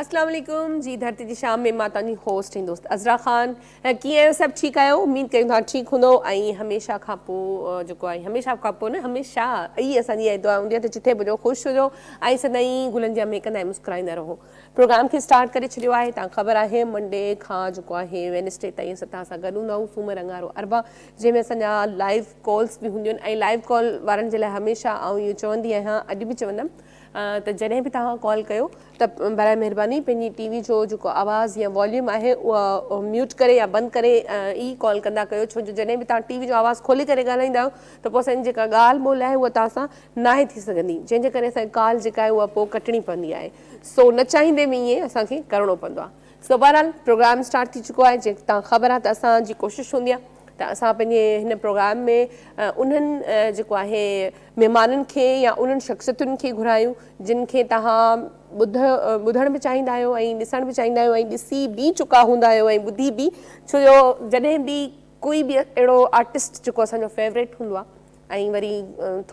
اسلام عليڪم جي ڌرتي جي شام ۾ مان توهان جي هوسٽ ۽ دوست عذرا خان ڪيئن آهيو سڀ ٺيڪ آهيو اميد ڪريون ٿا ٺيڪ هوندو ۽ هميشه کان پوء جيڪو آهي هميشه کان پوء نه هميشه ئي اسان جي اها دعا هوندي آهي ته جٿي به هجو خوش هجو ۽ سدائين گلن جيان مهڪندا ۽ مسڪرائيندا رهو پروگرام کي اسٽارٽ ڪري ڇڏيو آهي تان خبر آهي منڊي کان جيڪو آهي وينسڊي تائين اسان توهان سان گڏ هوندا آهيون سومر اڱارو اربع جنهن ۾ اسان جا لائيو ڪالز به هونديون آهن ۽ لائيو ڪال وارن جي لاء هميشه آئون اهو چوندي آهيان اڄ به چوندم ته جڏهن به توهان ڪال ڪيو ته برائي مهرباني پنهنجي ٽي وي جو جيڪو آواز يا واليوم آهي اهو ميوٽ ڪري يا بند ڪري ئي ڪال ڪندا ڪيو ڇو جو جڏهن به توهان ٽي وي جو آواز کولي ڪري ڳالهائيندا آهيو ته پوء اسان جي جيڪا ڳالهه ٻولهه آهي اها توهان سان ناهي ٿي سگهندي جنهن جي ڪري اسان جي ڪال جيڪا آهي اها پوء ڪٽڻي پوندي آهي سو نه چاهيندي به ائين اسان کي ڪرڻو پوندو آهي سو بهرحال پروگرام اسٽارٽ ٿي چڪو آهي جنهن تان خبر آهي ته اسان جي ڪوشش هوندي آهي ته اسان پنهنجي هن پروگرام ۾ انهن جيڪو آهي مهمانن کي يا انهن شخصيتن کي گهرايون جن کي توهان ٻڌ ٻڌڻ به چاهيندا آهيو ۽ ڏسڻ به چاهيندا آهيو ۽ ڏسي به چڪا هوندا آهيو ۽ ٻڌي به ڇو جو جڏهن به ڪوئي به اهڙو آرٽسٽ جيڪو اسان جو فيوريٽ هوندو آهي ۽ وري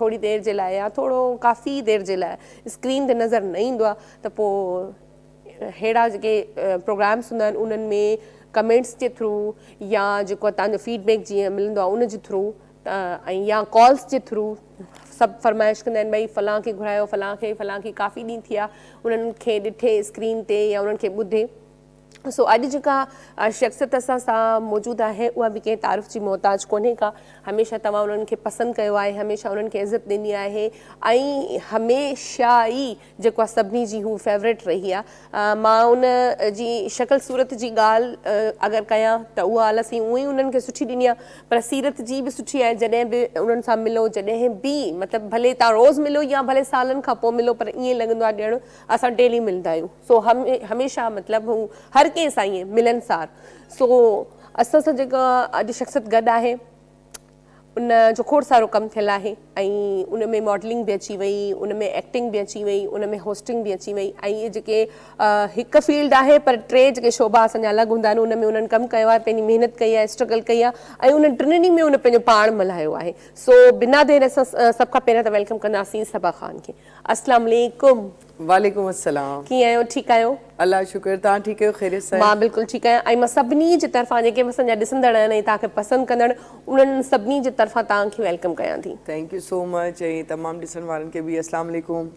ٿوري دير جي لاء يا ٿورو ڪافي دير جي لاء اسڪرين تي نظر نه ايندو آهي ته پوء ههڙا جيڪي پروگرامس هوندا آهن انهن ۾ ڪمينٽس جي ٿرو يا جيڪو تان جو فيڊ بيڪ جيئن ملندو آهي ان جي ٿرو ۽ يا ڪالس جي ٿرو سڀ فرمائش ڪندا آهن ڀئي فلان کي گهرايو فلان کي فلان کي ڪافي ڏينهن ٿيا انهن کي ڏٺي اسڪرين تي يا انهن کي ٻڌي سو اڄ جيڪا شخصيت اسان سان موجود آهي اها به ڪنهن تعارف جي محتاج ڪونهي ڪا هميشه توهان انهن کي پسند ڪيو آهي هميشه انهن کي عزت ڏني آهي ۽ هميشه ئي جيڪو آ سڀني جي هو فيورٽ رهي آ مان ان جي شڪل صورت جي ڳالهه اگر ڪيان ته اها الله سائين اونئن ئي انهن کي سٺي ڏني آ پر سيرت جي به سٺي آهي جڏهن به انهن سان ملو جڏهن به مطلب ڀلي تان روز ملو يا ڀلي سالن کان پوء ملو پر ائين لڳندو آ ڄڻ اسان ڊيلي ملندا آهيون سو هميشه مطلب هو هر ڪنهن سان ائين ملنسار سو اسان سان جيڪا اڄ شخصيت گڏ آهي ان جو کوڙ سارو ڪم ٿيل آهي ۽ ان ۾ ماڊلنگ به اچي وئي ان ۾ ايڪٽنگ به اچي وئي ان ۾ هوسٽنگ به اچي وئي ۽ اهي جيڪي هڪ فيلڊ آهي پر ٽي جيڪي شعبا اسان جا الڳ هوندا آهن ان ۾ انهن ڪم ڪيو آهي پنهنجي محنت ڪئي آهي اسٽرگل ڪئي آهي ۽ انهن ٽنهي ۾ ان پنهنجو پاڻ ملهايو آهي سو بنا دير اسان سڀ کان پهريان ته welcome ڪنداسين صبا خان کي السلام عليڪم. وعليڪم السلام. ڪيئن آهيو ٺيڪ آهيو. الله جو شڪر توهان ٺيڪ آهيو خيريت سان آهيو. مان بلڪل ٺيڪ آهيان ۽ مان سڀني جي طرفان جيڪي به اسان جا ڏسندڙ آهن ۽ توهان کي پسند ڪندڙ انهن سڀني جي طرفان توهان کي welcome ڪيان ٿي. Thank you سو مچ ۽ تمام ڏسڻ وارن کي به السلام عليڪم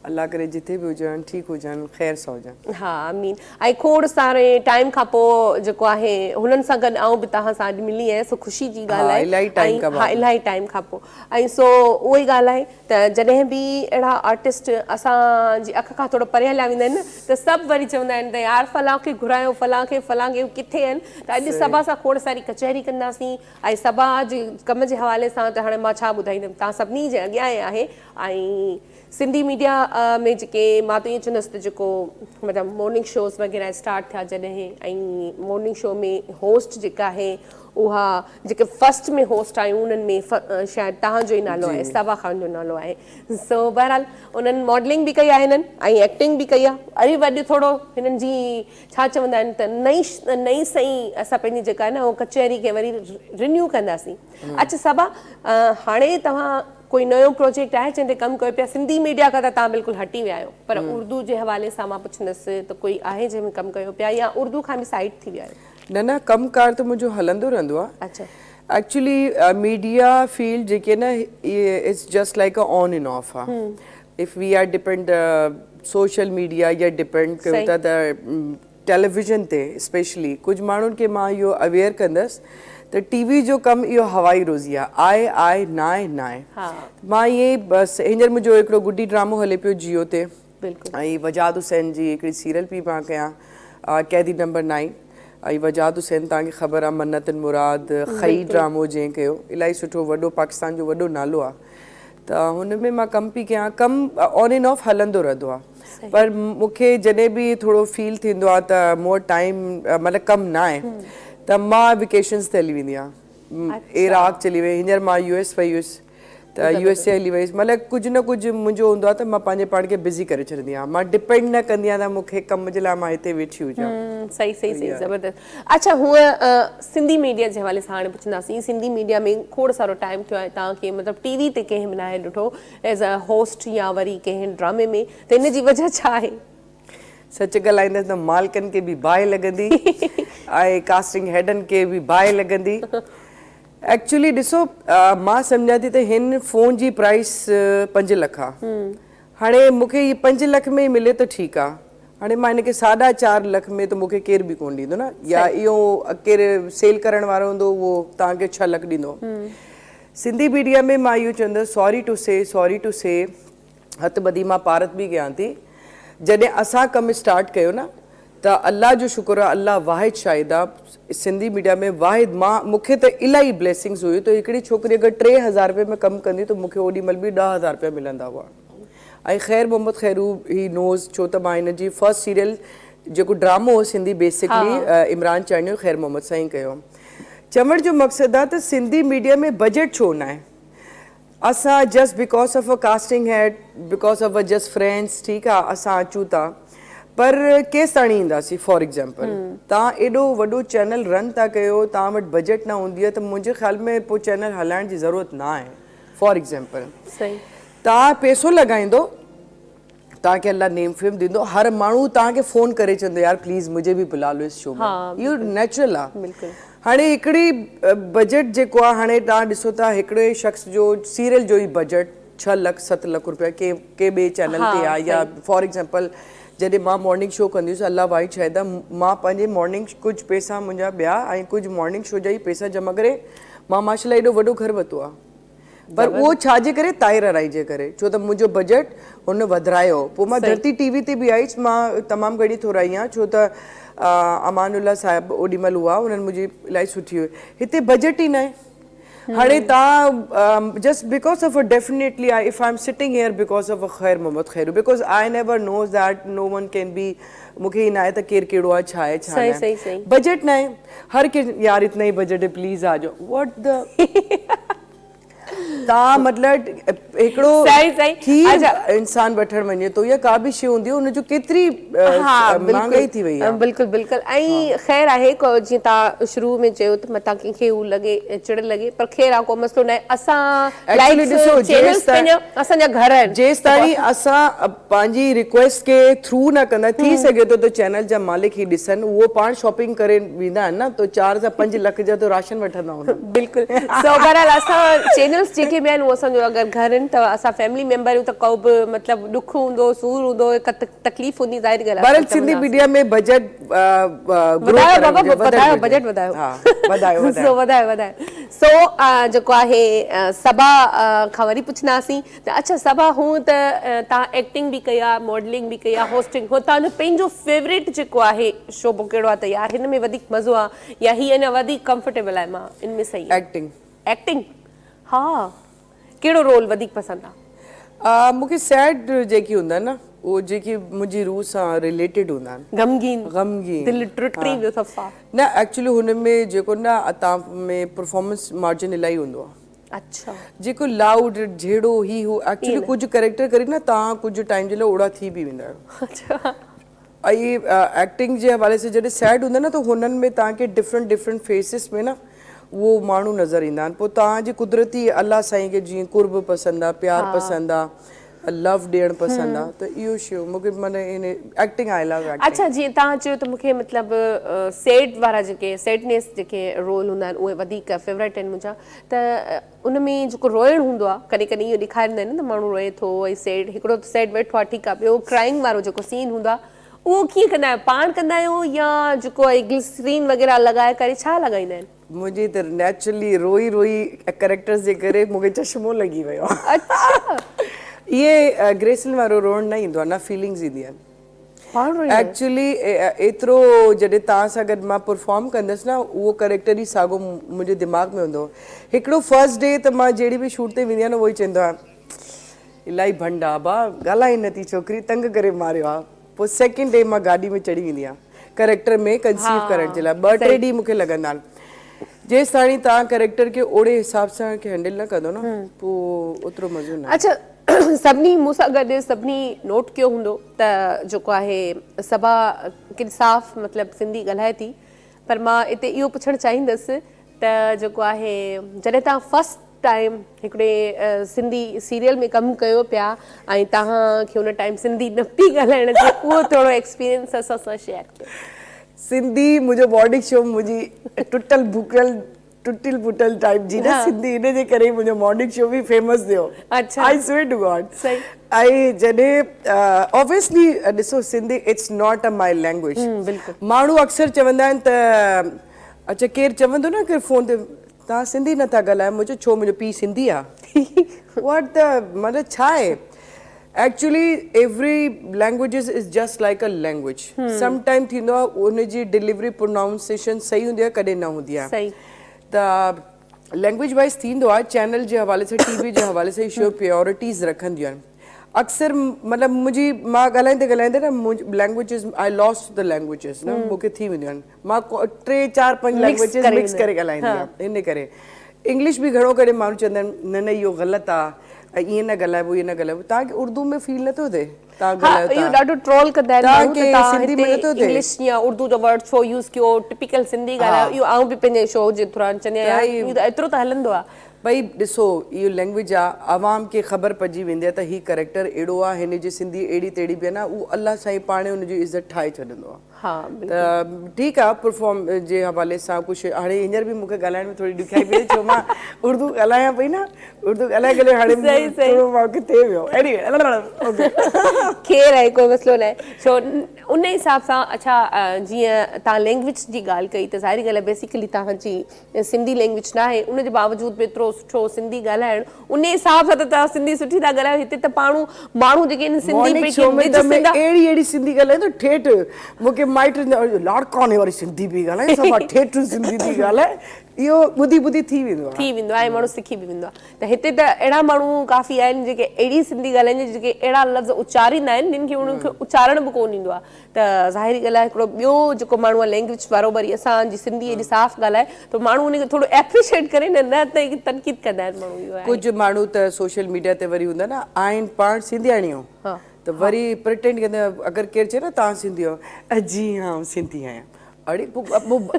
الله ڪري جٿي به هجن ٺيڪ هجن خير سان هجن. ها آمين ۽ کوڙ ساري ٽائيم کان پوء جيڪو آهي هنن سان گڏ آئون به توهان سان اڄ ملي آهيان سو خوشي جي ڳالهه آهي ۽ ها الاهي ٽائيم کان پوء ۽ سو اهو ئي ڳالهه آهي ته جڏهن به اهڙا آرٽسٽ اسان جي اک کان ٿورو پري هليا ويندا آهن نه ته سڀ وري چوندا آهن ته يار فلان کي گهرايو فلان کي فلان کي هو ڪٿي آهن ته اڄ صبا سان کوڙ ساري ڪچهري ڪنداسين ۽ صبا جي ڪم جي حوالي سان ته هاڻي مان ڇا ٻڌائيندم توهان سڀني جي اڳيان ئي آهي ۽ سنڌي ميڊيا ۾ جيڪي مان ته ائين چوندس ته جيڪو مطلب مارننگ شوز وغيره اسٽارٽ ٿيا جڏهن ۽ مارننگ شو ۾ هوسٽ جيڪا آهي اها جيڪي فرسٽ ۾ هوسٽ آيون انهن ۾ شايد توهان جو ئي نالو آهي صبا خان جو نالو آهي سو بهرحال انهن ماڊلنگ به ڪئي آهي هنن ۽ ايڪٽنگ به ڪئي آهي اري وڏ ٿورو هنن جي ڇا چوندا آهن ته نئي نئي سئي اسان پنهنجي جيڪا آهي نه اهو ڪچهري کي وري رينيو ڪنداسين اڇا صبا هاڻي توهان ڪوئي نيو پروجيڪٽ آهي جنهن تي ڪم ڪيو پيا سنڌي ميڊيا کان ته توهان بلڪل هٽي ويا آهيو پر اردو جي حوالي سان مان پڇندس ته ڪوئي آهي جنهن ۾ ڪم ڪيو پيا يا اردو کان به سائيڊ ٿي ويا آهيو نه نه ڪم ڪار ته منهنجو هلندو رهندو آ اڇا. ايڪچولي ميڊيا فيلڊ جيڪي نه it's just like a on and off ah if we are depend social media يا ڊپينڊ ڪيون ٿا ته ٽيليويزن تي اسپيشلي ڪجهه ماڻهن کي مان اهو اويئر ڪندس ته ٽي وي جو ڪم اهو هوائي روزي آ آئي آئي ناهي ناهي مان ائين ئي بس هينئر منهنجو هڪڙو گڊي ڊرامو هلي پيو جيو تي ۽ وجاهت حسين جي هڪڙي سيريل پي مان ڪيان قيدي نمبر نائين ۽ وجاهت حسين توهان کي خبر آ منت مراد خئي ڊرامو جنهن ڪيو الاهي سٺو وڏو پاڪستان جو وڏو نالو آ ته هن ۾ مان ڪم پي ڪيان ڪم آن اينڊ آف هلندو رهندو آ پر مون کي جڏهن به ٿورو فيل ٿيندو آ ته مون وٽ ٽائيم مطلب ڪم نه آهي ته مان ويڪيشنز تي هلي ويندي آهيان عراق چلي وئي هينئر مان يو ايس وئي هيس ته يو ايس اي هلي ويس مطلب ڪجهه نه ڪجهه منهنجو هوندو آهي ته مان پنهنجي پاڻ کي بزي ڪري ڇڏندي آهيان مان ڊپينڊ نه ڪندي آهيان ته مون کي ڪم جي لاء مان هتي ويٺي هجان. صحيح صحيح صحيح زبردست اڇا هونء سنڌي ميڊيا جي حوالي سان هاڻي پڇنداسين سنڌي ميڊيا ۾ کوڙ سارو ٽائيم ٿيو آهي توهان کي مطلب ٽي وي تي ڪنهن به ناهي ڏٺو ايز ا هوسٽ يا وري ڪنهن ڊرامي ۾ ته ان جي وجه ڇا آهي؟ سچ ڳالهائيندس ته مالڪن کي به باهه لڳندي ۽ ڪاسٽنگ هيڊن کي به باهه لڳندي. ايڪچولي ڏسو مان سمجهان ٿي ته هن فون جي پرائس 5 لک آ. هاڻي مون کي هي 5 لک ۾ ئي ملي ته ٺيڪ آ. هاڻي مان هن کي ساڍا چار لک ۾ ته مون کي ڪير به ڪونه ڏيندو نه يا اهو ڪير سيل ڪرڻ وارو هوندو اهو توهان کي 6 لک ڏيندو. سنڌي ميڊيا ۾ مان اهو چوندس sorry to C sorry to سي هٿ ٻڌي مان پارت به ڪيان ٿي جڏهن اسان ڪم اسٽارٽ ڪيو نه ته الله جو شڪر آ الله واحد شاهد آ سنڌي ميڊيا ۾ واحد مان مونکي ته الاهي بليسنگس هيون ته هڪڙي ڇوڪري اگر 3000 روپيه ۾ ڪم ڪندي ته مونکي اوڏي مهل به 10000 روپيا ملندا هئا ۽ خير محمد خيرو هي نوز ڇو ته مان هن جي فرسٽ سيريل جيڪو ڊرامو هو سنڌي بيسڪلي عمران چانڊيو خير محمد سان ئي ڪيو چوڻ جو مقصد آ ته سنڌي ميڊيا ۾ بجيٽ ڇو ناهي اسان just because of a casting head because of a just friends ٺيڪ آ اسان اچون ٿا پر ڪيستاڻي اينداسين فار ايگزامپل تان ايڏو وڏو چينل رن ٿا ڪيو تان وٽ بجيٽ نه هوندي آ ته منهنجي خيال ۾ پو چينل هلائڻ جي ضرورت نه آهي فار ايگزامپل تان پيسو لڳائيندو توهان کي الله نيم فيم ڏيندو هر ماڻهو توهان کي فون ڪري چوندو يار پليز مجهي به بلا لو اس شو ۾ اهو نيچرل آ هاڻي هڪڙي بجيٽ جيڪو آ هاڻي توهان ڏسو ٿا هڪڙي شخص جو سيريل جو ئي بجيٽ 6 لک 7 لک روپيا ڪي ڪي ٻئي چينل تي آ يا فار ايگزامپل جڏهن مان مارننگ شو ڪندي هيس الله واحد شاهد آ مان پنهنجي مارننگ ڪجهه پيسا منهنجا ٻيا ۽ ڪجهه مارننگ شو جا ئي پيسا جمع ڪري مان ماشاءالله ايڏو وڏو گهر ورتو آ پر اهو ڇا جي ڪري طاهر آرائي جي ڪري ڇو ته منهنجو بجيٽ هن وڌرايو پوء مان ڌرتي ٽي وي تي به آئيس مان تمام گهڻي ٿورائي آهيان ڇو ته امان الله صاحب اوڏي مهل هئا انهن منهنجي الاهي سٺي هئي هتي بجيٽ ئي ناهي هاڻي تان just because of definitely I if I am sitting here because of Khair Muhammad Khairo because I never knows that no one can be مون کي هي ناهي ته ڪير ڪهڙو آهي ڇا آهي ڇا ناهي بجيٽ ناهي هر ڪنهن يار اتنا ئي بجيٽ هي پليز آ جاؤ واٽ دا تان مطلب هڪڙو کير انسان وٺڻ وڃي ٿو يا ڪا به شي هوندي ان جو ڪيتري مهانگائي ٿي وئي آهي. بلڪل بلڪل ۽ خير آهي ڪو جيئن تان شروع ۾ چيو ته متان ڪنهن کي هو لڳي چڙ لڳي پر خير آ ڪو مسئلو ناهي اسان لائيڪس چينلز پنهنجا اسان جا گهر آهن. جيستائين اسان پنهنجي ريڪويسٽ کي ٿرو نه ڪندا ٿي سگهي ٿو ته چينل جا مالڪ هي ڏسن اهو پاڻ شاپنگ ڪري ويندا آهن نه ته 4 سان 5 لک جا ته راشن وٺندا هوندا. بلڪل سو بهرحال اسان چينلز جيڪي به آهن اهو اسان جو اگر گهر آهن ته اسان فيملي ميمبر آهيون ته ڪو به مطلب ڏک هوندو سور هوندو ڪا تڪليف هوندي ظاهري ڳالهه آهي بهرحال سنڌي ميڊيا ۾ بجيٽ گرو وڌايو بابا وڌايو بجيٽ وڌايو ها وڌايو وڌايو سو وڌايو وڌايو سو جيڪو آهي صبا کان وري پڇنداسين ته اڇا صبا هونء ته توهان ايڪٽنگ به ڪئي آ ماڊلنگ به ڪئي آ هوسٽنگ هونء توهان جو پنهنجو فيوريٽ جيڪو آهي شعبو ڪهڙو آ ته يار هن ۾ وڌيڪ مزو آ يا هي اڃا وڌيڪ ڪمفرٽيبل آهي مان ان ۾ صحيح آهيان. ايڪٽنگ. ايڪٽنگ ها ڪهڙو رول وڌيڪ پسند آ؟ مون کي سيڊ جيڪي هوندا آهن نه اهو جيڪي منهنجي روح سان رليٽيڊ هوندا آهن. غمگين. غمگين. دل ٽٽي ويو صفا. نه ايڪچولي هن ۾ جيڪو نه تان ۾ پرفارمنس مارجن الاهي هوندو آ. اڇا. جيڪو لائوڊ جهيڙو هي هو ايڪچولي ڪجهه ڪريڪٽر ڪري نه توهان ڪجهه ٽائيم جي لاء اوڙا ٿي به ويندا آهيو. اڇا. ۽ ايڪٽنگ جي حوالي سان جڏهن سيڊ هوندا نه ته هنن ۾ توهان کي ڊفرنٽ ڊفرنٽ فيسز ۾ نه اهو ماڻهو نظر ايندا آهن پوء توهان جي قدرتي الله سائين کي جيئن قرب پسند آ پيار پسند آ لو ڏيڻ پسند آ ته اهو شيو مونکي معنی ان ايڪٽنگ I love acting. اڇا جيئن توهان چيو ته مونکي مطلب سيڊ وارا جيڪي سيڊنيس جيڪي رول هوندا آهن اهي وڌيڪ فيورٽ آهن منهنجا ته ان ۾ جيڪو روئڻ هوندو آ ڪڏهن ڪڏهن اهو ڏيکاريندا آهن نه ته ماڻهو روئي ٿو ۽ سيڊ هڪڙو ته سيڊ ويٺو آ ٺيڪ آ ٻيو ڪرائنگ وارو جيڪو سين هوندو آ اهو ڪيئن ڪندا آهيو پاڻ ڪندا آهيو يا جيڪو آهي گلسرين وغيره لڳائي ڪري ڇا لڳائيندا آهن؟ منهنجي ته نيچرلي روئي روئي ڪريڪٽرز جي ڪري مونکي چشمو لڳي ويو آ. اڇا. اهي گريسلين وارو روئڻ نه ايندو آ نه فيلنگز ايندي آهن. پاڻ روئيندا آهيو؟ ايڪچولي ايترو جڏهن توهان سان گڏ مان پرفارم ڪندس نه اهو ڪريڪٽر ئي ساڳو منهنجي دماغ ۾ هوندو هڪڙو فرسٽ ڊي ته مان جهڙي به شوٽ تي ويندي آهيان نه اهو ئي چوندو آهيان الاهي ڀنڊ آ ابا ڳالهائي نه ٿي ڇوڪري تنگ ڪري ماريو آ پوء سيڪنڊ ڊي مان گاڏي ۾ چڙهي ويندي آهيان ڪريڪٽر ۾ ڪنسيو ڪرڻ جي لاء ٻه ٽي ڏينهن مونکي لڳندا آهن جيستاڻي توهان ڪريڪٽر کي اوڙي حساب سان هينڊل نه ڪندو نه پوء اوترو مزو نه. اڇا سڀني مون سان گڏ سڀني نوٽ ڪيو هوندو ته جيڪو آهي صبا ڪيڏي صاف مطلب سنڌي ڳالهائي ٿي پر مان اتي اهو پڇڻ چاهيندس ته جيڪو آهي جڏهن توهان فرسٽ ٽائيم هڪڙي سنڌي سيريل ۾ ڪم ڪيو پيا ۽ توهان کي ان ٽائيم سنڌي نه پي ڳالهائڻ اچي اهو ٿورو ايڪسپيرينس اسان سان شيئر ڪيو. سنڌي منهنجو مارننگ شو منهنجي ٽٽل ڀڪل ٽٽل ڦٽل ٽائيپ جي نه سنڌي ان جي ڪري منهنجو مارننگ شو به فيمس ٿيو آئي سوير ٽو گاڊ ۽ جڏهن آبويسلي ڏسو Sindhi it's not a my language ماڻهو اڪثر چوندا آهن ته اڇا ڪير چوندو نه ڪير فون تي توهان سنڌي نٿا ڳالهايو مون چيو ڇو منهنجو پيء سنڌي آ واٽ دا مطلب ڇا آهي actually every languages is just like a language some time ٿيندو آ ان جي ڊليوري پرونائونسيشن صحيح هوندي آ ڪڏهن نه هوندي آ ته لينگويج وائز ٿيندو آ چينل جي حوالي سان ٽي وي جي حوالي سان اهو پيورٽيز رکنديون آهن اڪثر مطلب منهنجي مان ڳالهائيندي ڳالهائيندي نه languages I last the languages نه مون کي ٿي وينديون آهن مان ٽي چار پنج لينگويجز مڪس ڪري ڳالهائيندي آهيان ان ڪري انگلش به گهڻو ڪري ماڻهو چوندا آهن نه نه اهو غلط آهي ائين نه ڳالهائبو ائين نه ڳالهائبو توهان کي اردو ۾ فيل نٿو ٿئي توهان ڳالهايو ٿا اهو ڏاڍو ٽرول ڪندا آهن ماڻهو ته توهان هتي انگلش يا اردو جو ورڊ ڇو يوز ڪيو ٽپيڪل سنڌي ڳالهايو اهو آئون به پنهنجي شو جي دوران چوندي آهيان اهو ته ايترو ته هلندو آهي. ڀئي ڏسو اهو لينگويج آ عوام کي خبر پئجي ويندي آ ته هي ڪريڪٽر اهڙو آ هن جي سنڌي اهڙي تهڙي به آ نه اهو الله سائين پاڻ ان جي عزت ٺاهي ڇڏندو آ. ها ته ٺيڪ آ پرفارم جي حوالي سان ڪجهه هاڻي هينئر به مونکي ڳالهائڻ ۾ ٿوري ڏکيائي پئي ڇو مان اردو ڳالهايان پئي نه اردو ڳالهائي ڳالهائي هاڻي ٿورو مان ڪٿي ويو ايني وي اوڪي خير آهي ڪوئي مسئلو ناهي ڇو ان حساب سان اڇا جيئن تان لينگويج جي ڳالهه ڪئي ته ظاهري ڳالهه آهي بيسيڪلي تان جي سنڌي لينگويج ناهي ان جي باوجود به ايترو سٺو سنڌي ڳالهائڻ ان حساب سان ته توهان سنڌي سٺي ٿا ڳالهايو هتي ته پاڻو ماڻهو جيڪي آهن سنڌي مارننگ شو ۾ ته ۾ اهڙي اهڙي سنڌي ڳالهائيندو ٺيٺ مون کي مائٽ لاڙڪاڻي واري سنڌي پئي ڳالهائي صفا ٺيٺ سنڌي ٿي ڳالهائي اهو ٻڌي ٻڌي ٿي ويندو آهي ٿي ويندو آهي ماڻهو سکي به ويندو آهي ته هتي ته اهڙا ماڻهو ڪافي آهن جيڪي اهڙي سنڌي ڳالهائيندا جيڪي اهڙا لفظ اچاريندا آهن جن کي انهن کي اچارڻ به ڪونه ايندو آهي ته ظاهري ڳالهه آهي هڪڙو ٻيو جيڪو ماڻهو آهي لينگويج وارو وري اسان جي سنڌي ايڏي صاف ڳالهائي ته ماڻهو ان کي ٿورو ايپريشيٽ ڪري نه نه ته تنقيد ڪندا آهن ماڻهو اهو آهي. ڪجهه ماڻهو ته سوشل ميڊيا تي وري هوندا نه آهن پاڻ سنڌياڻيون ته وري پريٽينڊ ڪندا اگر ڪير چئي نه توهان سنڌي آهيو جي ها آئون سنڌي آهيان اڙي پوء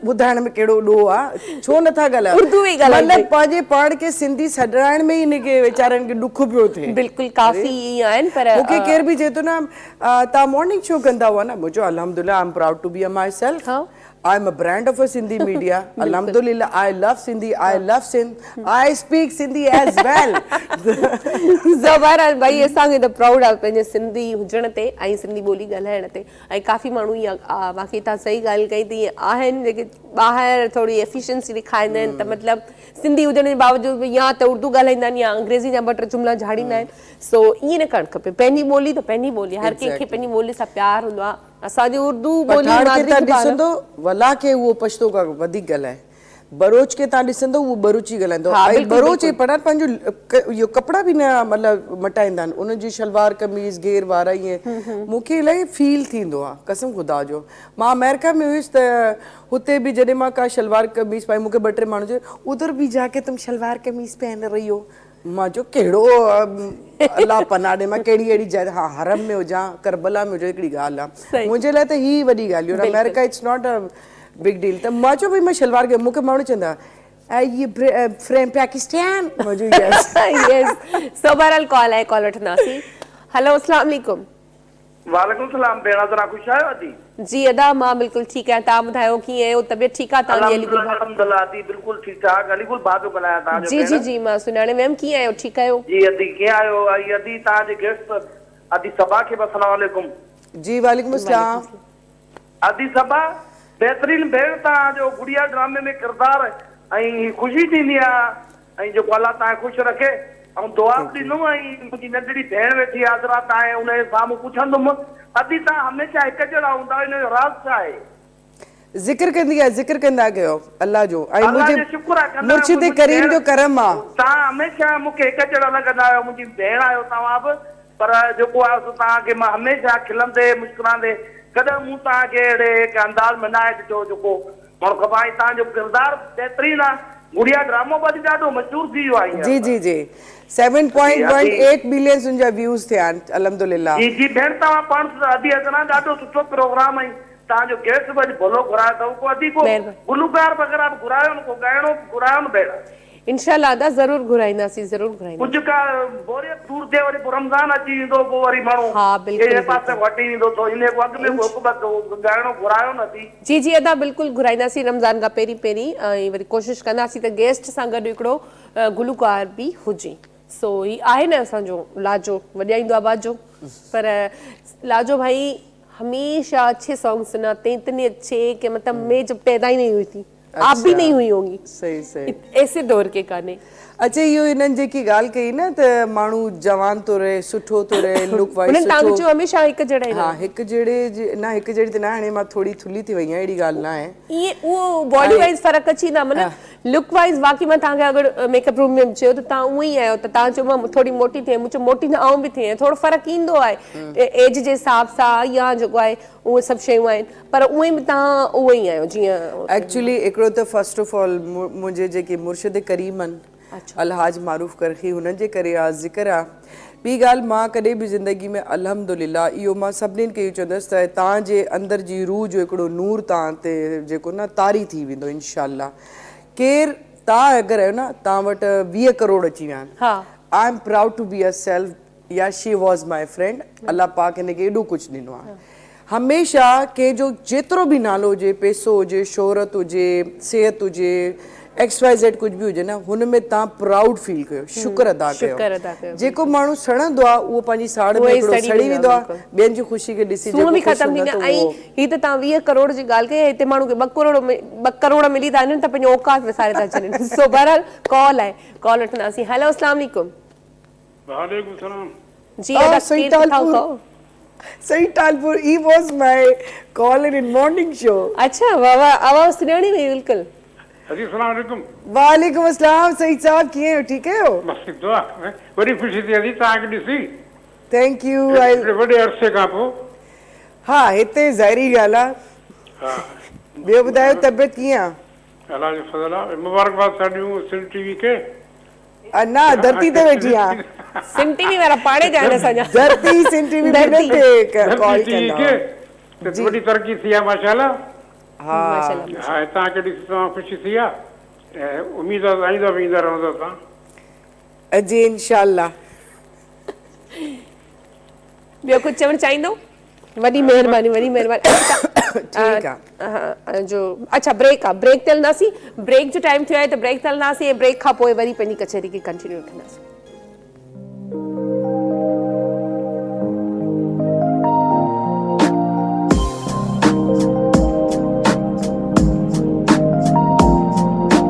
ٻڌائڻ ۾ ڪهڙو ڏوهه آ ڇو نٿا ڳالهايو اردو ۾ ڳالهايو مطلب پنهنجي پاڻ کي سنڌي سڏرائڻ ۾ ئي هن کي ويچارن کي ڏک پيو ٿئي. بلڪل ڪافي ائين آهن پر. مون کي ڪير به چئي ٿو نه توهان مارننگ شو ڪندا هئا نه مون چيو الحمدلله I am proud to be myself I am a brand of a Sindhi media الحمدلله I love Sindhi I love Sindh I speak Sindhi as well. زبرست ڀائي اسان کي ته پرائوڊ آ پنهنجي سنڌي هجڻ تي ۽ سنڌي ٻولي ڳالهائڻ تي ۽ ڪافي ماڻهو ائين واقعي توهان صحيح ڳالهه ڪئي ته ائين آهن جيڪي ٻاهر ٿوري ايفيشنسي ڏيکاريندا آهن ته مطلب سنڌي هجڻ جي باوجود به يا ته اردو ڳالهائيندا آهن يا انگريزي جا ٻه ٽي جملا جهاڙيندا آهن سو ائين نه ڪرڻ کپي پنهنجي ٻولي ته پنهنجي ٻولي آهي هر ڪنهن کي پنهنجي ٻولي سان پيار هوندو آهي اسان جي اردو ٻولي پٺاڻ کي مادري تان زبان آهي. ڏسندو ولا کي اهو پشتو کان وڌيڪ ڳالهائي بروچ کي تان ڏسندو اهو ٻروچي ڳالهائيندو ها ۽ بلڪل ٻروچ ۽ بلڪل. پٺاڻ پنهنجو اهو ڪپڙا به نه مطلب مٽائيندا آهن انهن جي شلوار قميص گهير وارا ائين مون کي الاهي فيل ٿيندو آهي قسم خدا جو مان آمريڪا ۾ هيس ته هتي به جڏهن مان ڪا شلوار قميص پائي مون کي ٻه ٽي ماڻهو چيو ادھر ڀي جا ڪي تم شلوار قميص پهن رهي هو مان چيو ڪهڙو الله پناهه ڏي مان ڪهڙي اهڙي جاء ها حرم ۾ هجان ڪربلا ۾ هجان هڪڙي ڳالهه آهي منهنجي لاء ته هي وڏي ڳالهه آهي آمريڪا it's not a big deal ته مان چيو ڀئي مان شلوار ڪيو مون کي ماڻهو چوندا هي فريم پاڪستان مان چيو يس يس سو بهرحال ڪال آهي ڪال وٺنداسين هلو اسلام عليڪم. وعليڪم السلام ڀيڻ ذرا خوش آهيو ادي. جي ادا مان بلڪل ٺيڪ آهيان توهان ٻڌايو ڪيئن آهيو طبيعت ٺيڪ آهي توهان جي علي گل الحمدلله ڀاء. الحمدلله ادي بلڪل ٺيڪ ٺاڪ علي گل ڀاء پيو ڳالهايان توهان جو جي جي ڀيڻ. جي مان سڃاڻي ويم ڪيئن آهيو ٺيڪ آهيو. جي ادي ڪيئن آهيو ۽ ادي توهان جي گيسٽ ادي صبا کي به السلام عليڪم. جي وعليڪم السلام. ادي صبا بهترين ڀيڻ توهان جو گڙيا ڊرامي ۾ ڪردار ۽ خوشي ٿيندي آ ۽ جيڪو الله توهان کي خوش رکي آئون دعا به ڏيندم ۽ منهنجي ننڍڙي ڀيڻ ويٺي آ عذرا تانئين ان جي سامهون پڇندم ادي توهان هميشه هڪ جهڙا هوندا آهيو ان جو راز ڇا آهي؟ ذڪر ڪندي آهي ذڪر ڪندا ڪيو الله جو ۽ الله منهنجي جو شڪر آ ڪندا آهيو مرشد منهنجي ڪريم ڀيڻ جو ڪرم آ. توهان هميشه مون کي هڪ جهڙا لڳندا آهيو منهنجي ڀيڻ آهيو توهان به پر جيڪو آهي سو توهان کي مان هميشه کلندي مسڪرائندي ڪڏهن مون توهان کي اهڙي هڪ انداز ۾ ناهي ڏٺو جيڪو ماڻهو خفا آهي توهان جو ڪردار بهترين آ گڙيا ڊرامو به اڄ ڏاڍو مشهور ٿي ويو آ هينئر جي ته. جي جي سيون جي پوائنٽ ون ادي. ايٽ ملينس ان جا ويوز ٿيا آهن الحمدلله. جي جي ڀيڻ توهان پاڻ ادي عذرا ڏاڍو سٺو پروگرام ۽ توهان جو گيسٽ به اڄ ڀلو گهرايو اٿو ڪو ادي ڪو مهرباني. گلوڪار وغيره به گهرايو نه ڪو ڳائڻو به گهرايو نه ڀيڻ. انشاء الله ادا ضرور گهرائينداسين ضرور گهرائينداسين. ڪجهه ڪا بوريت دور ٿئي وري پوء رمضان اچي ويندو پوء وري ماڻهو ها بلڪل انهي پاسي بلڪل کان هٽي ويندو سو انهي کان اڳ ۾ ڪو هڪ ٻه ڳائڻو گهرايو نه ٿي. جي جي ادا بلڪل گهرائينداسين رمضان کان پهرين پهرين ۽ وري ڪوشش ڪنداسين ته گيسٽ سان گڏ هڪڙو گلوڪار به هجي سو هي آهي نه اسان جو لاجو وڄائيندو آ باجو پر لاجو ڀائي هميشه اڇي سانگ سناتے هين اتني اڇي ڪي مطلب مين جب پيدا هي نهين هئي ٿي آپ ڀي نهين هئي هونگي صحيح صحيح ايسي دور ڪي گاني. اچي اهو هنن جيڪي ڳالهه ڪئي نه ته ماڻهو جوان ٿو رهي سٺو ٿو رهي لڪ وائز هنن تان چيو هميشه هڪ جهڙا ئي ها هڪ جهڙي نه هڪ جهڙي ته نه هاڻي مان ٿوري ٿلهي ٿي وئي آهيان اهڙي ڳالهه نه آهي ائين اهو باڊي وائز فرق اچي ويندا معنيٰ لڪ وائز واقعي مان توهان کي اگر ميڪ اپ روم ۾ به چيو ته توهان اونئن ئي آهيو ته توهان چيو مان ٿوري موٽي ٿي آهيان مون چيو موٽي نه آئون به ٿي آهيان ٿورو فرق ايندو آهي ايج جي حساب سان يا جيڪو آهي اهي سڀ شيون آهن پر اونئن به توهان اونئن ئي آهيو جيئن ايڪچولي هڪڙو ته فرسٽ آف آل منهنجي جيڪي مرشد ڪريم آهن الحاج معروف ڪرخي هنن جي ڪري آ ذڪر آ ٻي ڳالهه مان ڪڏهن به زندگي ۾ الحمدلله اهو مان سڀنين کي اهو چوندس ته توهان جي اندر جي روح جو هڪڙو نور توهان تي جيڪو نه طاري ٿي ويندو انشاء الله ڪير توهان اگر آهيو نه توهان وٽ 20 ڪروڙ اچي ويا آهن I am proud to be a self يا شي واز my friend الله پاڪ هن کي ايڏو ڪجهه ڏنو آ هميشه ڪنهن جو جيترو به نالو هجي، پيسو هجي، شهرت هجي، صحت هجي، ايڪس وائي زيڊ ڪجهه به هجي نه هن ۾ توهان پرائوڊ فيل ڪيو، شڪر ادا ڪيو. جيڪو ماڻهو سڙندو آهي اهو پنهنجي ساڙ ۾ هڪڙو سڙي ويندو آهي، ٻين جي خوشي کي ڏسي جيڪو خوش هوندو آهي ته اهو. هي ته توهان 20 ڪروڙ جي ڳالهه ڪئي آهي هتي ماڻهو کي 2 ڪروڙ 2 ڪروڙ ملي ٿا وڃن ته پنهنجو اوقات وساري ٿا ڇڏين. سو بهرحال ڪال آهي ڪال وٺنداسين. هيلو اسلام عليڪم. وعليڪم السلام. جي ادا ڪير ڪٿان ڪو. Saeed Talpur he was my caller in morning show. اڇا واه واه آواز سڃاڻي وئي بلڪل. عزيز السلام عليڪم. وعليڪم السلام سعيد صاحب ڪيئن آهيو ٺيڪ آهيو. بس دعا وڏي خوشي ٿي عزيز توهان کي ڏسي. Thank you. هڪڙي وڏي عرصي کان پوء. ها هتي ظاهري ڳالهه آ. ها. ٻيو ٻڌايو طبيعت ڪيئن آ. الله جو فضل آ مبارڪباد ٿا ڏيون سنڌ ٽي وي کي. نه ڌرتي تي ويٺي آهيان. سنڌ ٽي وي وارا پاڙي جا آهن اسان جا. ڌرتي سنڌ ٽي وي ٻنهن تي ڪال ڪندا هئا. جي وڏي ترقي ٿي آهي ماشاءالله. ها ها توهان کي ڏسي تمام خوشي ٿي آهي ۽ اميد آهي ته آئينده به ايندا رهندا توهان. جي انشاء الله. ٻيو ڪجهه چوڻ چاهيندو؟ وڏي مهرباني وڏي مهرباني ٺيڪ آ جو اڇا بريڪ آ بريڪ تي هلنداسين بريڪ جو ٽائيم ٿيو آهي ته بريڪ تي هلنداسين ۽ بريڪ کان پوء وري پنهنجي ڪچهري کي ڪنٽينيو رکنداسين.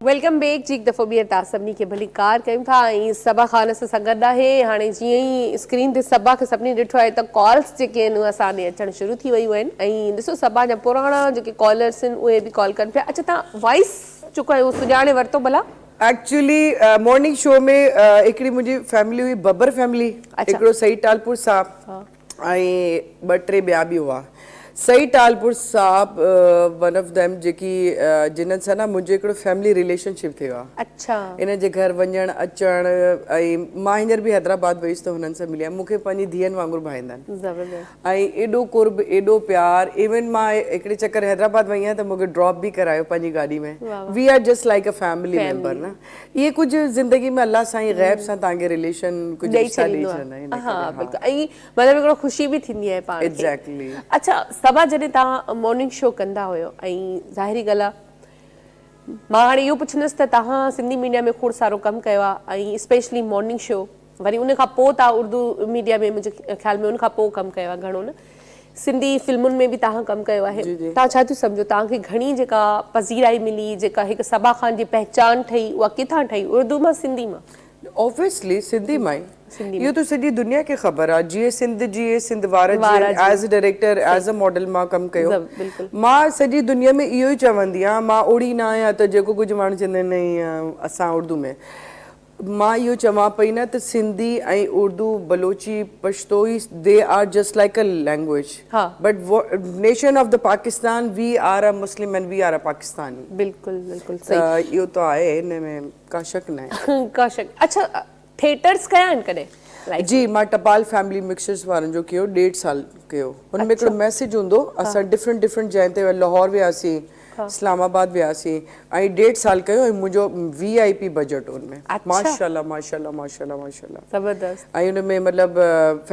Welcome back جي هڪ دفعو ٻيهر توهان سڀني کي ڀليڪار ڪيون ٿا ۽ صبا خان اسان سان گڏ آهي هاڻي جيئن ئي اسڪرين تي صبا کي سڀني ڏٺو آهي ته ڪالز جيڪي آهن اهي اسان ڏي اچڻ شروع ٿي ويون آهن ۽ ڏسو صبا جا پراڻا جيڪي ڪالرس آهن اهي به ڪال ڪن پيا اڇا توهان وائس جيڪو آهي اهو سڃاڻي ورتو ڀلا؟ ايڪچولي مارننگ شو ۾ هڪڙي منهنجي فيملي هئي ببر فيملي هڪڙو سعيد ٽالپور صاحب ۽ ٻه ٽي ٻيا به هئا. سعيد ٽالپر صاحب ون آف ديم جيڪي جنھن سان نه منھنجو ھڪڙو فيملي رليشن شپ ٿيو آ. اڇا. انھن جي گھر وڃڻ اچڻ ۽ مان ھينئر به حيدرآباد ويس ته ھنن سان ملي آيم مون کي پنھنجي ڌيئن وانگر ڀائيندا آھن. زبردست. ۽ ايڏو قرب ايڏو پيار ايون مان ھڪڙي چڪر حيدرآباد وئي آھيان ته مون کي ڊراپ به ڪرايو پنھنجي گاڏي ۾ we are just like a family member نه اهي ڪجهه زندگي ۾ الله سائين غيب سان توهان کي رليشن ڪجهه رشتا ڏئي ڇڏندا آهن ها بلڪل ۽ مطلب هڪڙو خوشي به ٿيندي آهي پاڻ کي ايگزيڪٽلي. اڇا صبا جڏهن توهان مارننگ شو ڪندا هيو ۽ ظاهري ڳالهه آهي مان هاڻي اهو پڇندس ته توهان سنڌي ميڊيا ۾ کوڙ سارو ڪم ڪيو آهي ۽ اسپيشلي مارننگ شو وري ان کان پوء توهان اردو ميڊيا ۾ منهنجي خيال ۾ ان کان پوء ڪم ڪيو آهي گهڻو نه سنڌي فلمن ۾ به توهان ڪم ڪيو آهي توهان ڇا ٿيون سمجهو توهان کي گهڻي جيڪا پذيرائي ملي جيڪا هڪ صبا خان جي پهچان ٺهي اها ڪٿان ٺهي اردو مان سنڌي مان؟ اوبويسلي سنڌي مان ئي اهو ته سڄي دنيا کي خبر آهي جيئي سنڌ جيئي سنڌ وارا جيئن as a director as a model مان ڪم ڪيو مان سڄي دنيا ۾ اهو ئي چوندي آهيان مان اوڙي نه آهيان ته جيڪو ڪجهه ماڻهو چوندا آهن نه اسان اردو ۾ مان اهو چوان پئي نه ته سنڌي ۽ اردو بلوچي پشتو هي they are just like a language but nation of the Pakistan we are a Muslim and we are a Pakistani. بلڪل بلڪل صحيح. ته اهو ته آهي ان ۾ ڪا شڪ ناهي. ڪا شڪ اڇا ٿيٽرس ڪيا آهن ڪڏهن لائيف جي مان ٽپال فيملي مڪسچرز وارن جو ڪيو ڏيڍ سال ڪيو هن ۾ هڪڙو ميسيج هوندو اسان ڊفرنٽ ڊفرنٽ جاين تي لاهور وياسين اسلام آباد وياسين ۽ ڏيڍ سال ڪيو ۽ منهنجو وي آء پي بجيٽ ان ۾ ماشاءالله ماشاءالله ماشاءالله ماشاءالله زبردست ۽ ان ۾ مطلب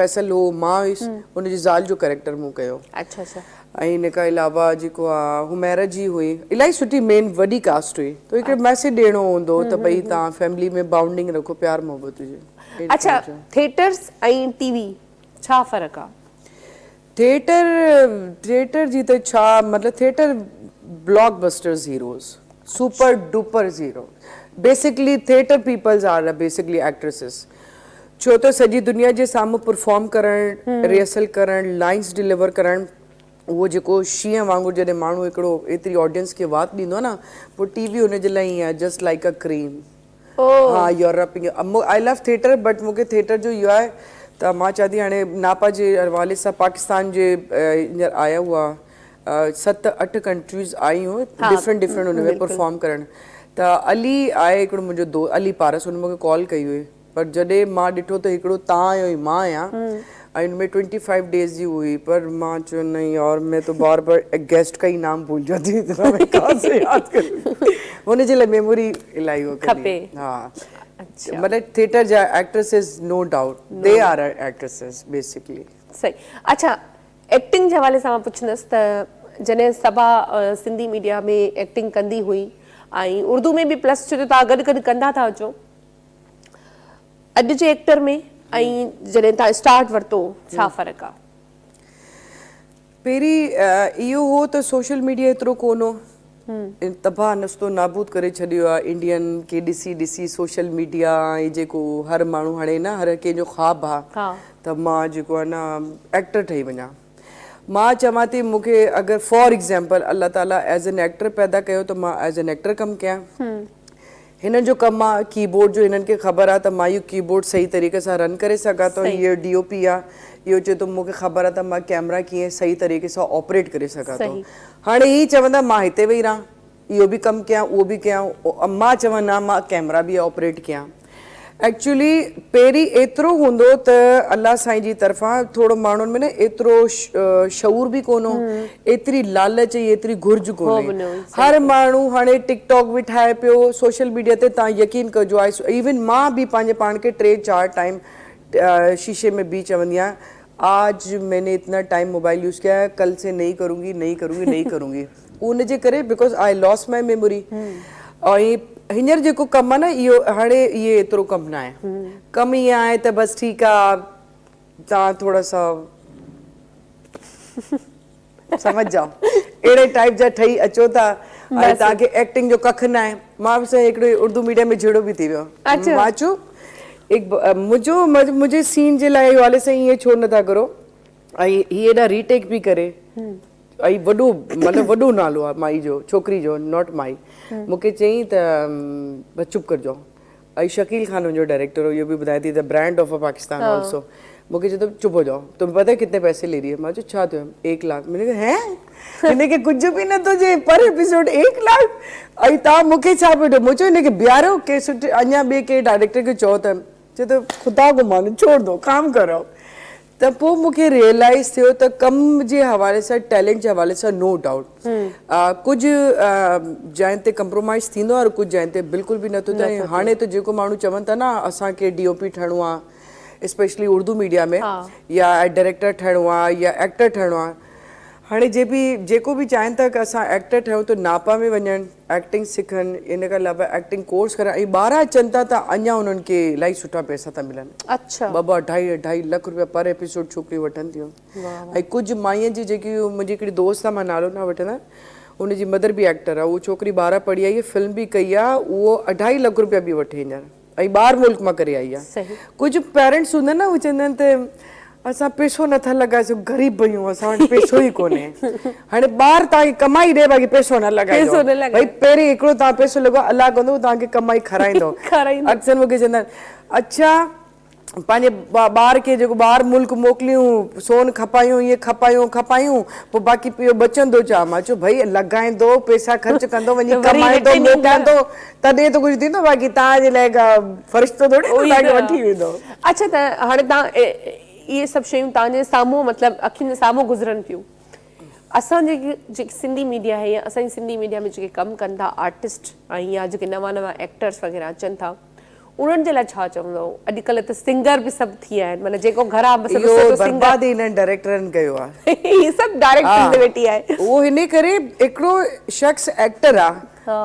فيصل هو مان هيس ان جي زال جو ڪريڪٽر مون ڪيو. اڇا اڇا. ۽ ان کان علاوه جيڪو آ حميره جي هئي الاهي سٺي مين وڏي ڪاسٽ هئي ته هڪڙو ميسيج ڏيڻو هوندو هو ته ڀئي توهان فيملي ۾ بائونڊنگ رکو پيار محبت هجي. اڇا ٿيٽرس ۽ ٽي وي ڇا فرق آ؟ ٿيٽر ٿيٽر جي ته ڇا مطلب theatre block busters heroes super duper hero basically theatre peoples are basically actresses ڇو ته سڄي دنيا جي سامهون پرفارم ڪرڻ ريهرسل ڪرڻ لائنس ڊليور ڪرڻ اهو جيڪو شينهن وانگر جڏهن ماڻهو هڪڙو ايتري آڊينس کي وات ڏيندو آهي نه پوء ٽي وي ان جي لاء ائين آهي جسٽ لائڪ ا ڪريم ها Europe I love theatre but مون کي ٿيٽر جو اهو آهي ته مان چوان ٿي هاڻي ناپا جي حوالي سان پاڪستان جي هينئر آيا هئا ست اٺ ڪنٽريز آيون ڊفرنٽ ڊفرنٽ ان ۾ پرفارم ڪرڻ ته علي آهي هڪڙو منهنجو دوست علي پارس ان مون کي ڪال ڪئي هئي پر جڏهن مان ڏٺو ته هڪڙو تان آهيو ۽ مان آهيان ۽ ان ۾ ٽوئنٽي فائيو ڊيز جي هئي پر مان چيو نه يار مين تو بار بار گيسٽ ڪا ئي نام ڀول جاتي هون اتنا مين ڪهان سي ياد ڪرون ان جي لاء ميموري الاهي هو کپي ها مطلب ٿيٽر جا actresses no doubt they are actresses basically. صحيح اڇا ايڪٽنگ جي حوالي سان مان پڇندس ته جڏهن صبا سنڌي ميڊيا ۾ ايڪٽنگ ڪندي هئي ۽ اردو ۾ به پلس ڇو جو توهان گڏ گڏ ڪندا ٿا اچو اڄ جي ايڪٽر ۾ ۽ جڏهن توهان اسٽارٽ ورتو ڇا فرق آ؟ پهرين اهو هو ته سوشل ميڊيا ايترو ڪونه هو تباهه نستو نابود ڪري ڇڏيو آ انڊين کي ڏسي ڏسي سوشل ميڊيا ۽ جيڪو هر ماڻهو هاڻي نه هر ڪنهن جو خواب آ ته مان جيڪو آ نه ايڪٽر ٺهي وڃان مان چوان ٿي مون کي اگر فار ايگزامپل الله تعالي ايز اين ايڪٽر پيدا ڪيو ته مان ايز اين ايڪٽر ڪم ڪيان هنن جو ڪم آ ڪي بورڊ جو هنن کي خبر آ ته مان اهو ڪي بورڊ صحيح طريقي سان رن ڪري سگهان ٿو هي ڊي او پي آ اهو چئي ٿو مون کي خبر آ ته مان ڪيمرا ڪيئن صحيح طريقي سان آپريٽ ڪري سگهان ٿو هاڻي هي چوندا مان هتي ويهي رهان اهو به ڪم ڪيان اهو به ڪيان مان چوان نه مان ڪيمرا به آپريٽ ڪيان ايڪچولي پهرين ايترو هوندو ته الله سائين جي طرفان ٿورو ماڻهن ۾ نه ايترو شعور به ڪونه هو ايتري لالچ ۽ ايتري گهرج ڪونه هئي هر ماڻهو هاڻي ٽڪ ٽاڪ به ٺاهي پيو سوشل ميڊيا تي تان يقين ڪجو آء ايون مان به پنهنجي پاڻ کي ٽي چار ٽائيم شيشي ۾ بيهي چوندي آهيان آج مين ني اتنا ٽائيم موبائل يوز ڪيا هي ڪل سي نهي ڪرونگي نهي ڪرونگي نهي ڪرونگي ان جي ڪري because I loss my memory ۽ هينئر جيڪو ڪم آ نه اهو هاڻي اهي ايترو ڪم نه آهي ڪم ائين آهي ته بس ٺيڪ آ تان ٿورا سا سمجھ جاؤ اهڙي ٽائپ جا ٺهي اچو ٿا ۽ توهان کي ايڪٽنگ جو ڪک نه آهي مان به سائين هڪڙو اردو ميڊيا ۾ جهيڙو به ٿي ويو مان چيو منهنجو منهنجي سين جي لاء حوالي سان ائين ڇو نٿا ڪرو ۽ هي ايڏا ري ٽيڪ پي ڪري ۽ وڏو مطلب وڏو نالو آ مائي جو ڇوڪري جو not مائي مونکي چيائين ته بس چپ ڪر جاؤ ۽ شڪيل خان منهنجو ڊائريڪٽر هو اهو به ٻڌائي ٿي ته برانڊ آف پاڪستان آلسو مونکي چئي ٿو چپ هو جاؤ تمهين پتا هي ڪتني پئسي لي رهي هي مان چيو ڇا ٿيو ايڪ لاک مون چيو هين هن کي ڪجهه به نٿو چئي پر ايپيسوڊ ايڪ لاک ۽ توهان مونکي ڇا پيو ڏيو مون چيو هن کي بيهاريو ڪي سٺي اڃا ٻئي ڪنهن ڊائريڪٽر کي چئو ته چئي ٿو خدا ڪو مانو ڇوڙ دو ڪام ڪرو ته پوء مون کي ريئلائيز ٿيو ته ڪم جي حوالي سان ٽيلنٽ جي حوالي سان نو ڊائوٽ ڪجهه جاين تي ڪمپرومائيز ٿيندو آهي اور ڪجهه جاين تي بلڪل به نٿو ٿئي ۽ هاڻي ته جيڪو ماڻهو چون ٿا نه اسان کي ڊي او پي ٺهڻو آهي اسپيشلي اردو ميڊيا ۾ يا ڊائريڪٽر ٺهڻو آهي يا ايڪٽر ٺهڻو آهي هاڻي جي به جيڪو به چاهين ٿا ته اسان ايڪٽر ٺهيون ته ناپا ۾ وڃن ايڪٽنگ سکن ان کان علاوه ايڪٽنگ ڪورس ڪرن ۽ ٻاهران اچن ٿا ته اڃا انهن کي الاهي سٺا پئسا ٿا ملن ٻه ٻه اڍائي اڍائي لک روپيا پر ايپيسوڊ ڇوڪريون وٺن ٿيون ۽ ڪجهه مائين جي جيڪي منهنجي هڪڙي دوست آهي مان نالو نه وٺندس ان جي مدر به ايڪٽر آهي اهو ڇوڪري ٻاهران پڙهي آئي فلم به ڪئي آهي اهو اڍائي لک روپيا به وٺي هينئر ۽ ٻاهر ملڪ مان ڪري آئي آهي ڪجهه پيرنٽس هوندا آهن نه اهي چوندا آهن ته اسان پيسو نٿا لڳائي سگهون غريب آهيون اسان وٽ پيسو ئي ڪونهي هاڻي ٻار توهان کي ڪمائي ڏي باقي پيسو نه لڳائجو ڀئي پهرين هڪڙو توهان پيسو لڳايو الله ڪندو توهان کي ڪمائي کارائيندو اڪثر مون کي چوندا آهن اڇا پنهنجي ٻار کي جيڪو ٻاهر ملڪ موڪليون سون کپايون اهي کپايون کپايون پوء باقي پيو بچندو ڇا مان چيو ڀئي لڳائيندو پيسا خرچ ڪندو وڃي ڪمائيندو موڪلائيندو تڏهن ته ڪجهه ٿيندو باقي توهان جي لاء ڪا فرشتو ٿوري ايندو توهان کي وٺي ويندو. اڇا ته هاڻي توهان اهي سڀ شيون توهان جي سامهون مطلب اکين جي سامهون گذرن پيون. اسان جي جيڪي سنڌي ميڊيا آهي يا اسان جي سنڌي ميڊيا ۾ جيڪي ڪم ڪن ٿا آرٽسٽ ۽ يا جيڪي نوان نوان ايڪٽرس وغيره اچن ٿا انهن جي لاء ڇا چوندؤ؟ اڄڪلهه ته سنگر به سڀ ٿي ويا آهن معنيٰ جيڪو گهران بس اهو ڏسي ٿو سنگر. برباد ئي انهن ڊائريڪٽرن ڪيو آ. هي سڀ ڊائريڪٽرن تي ويٺي آهي. اهو هن ڪري هڪڙو شخص ايڪٽر آ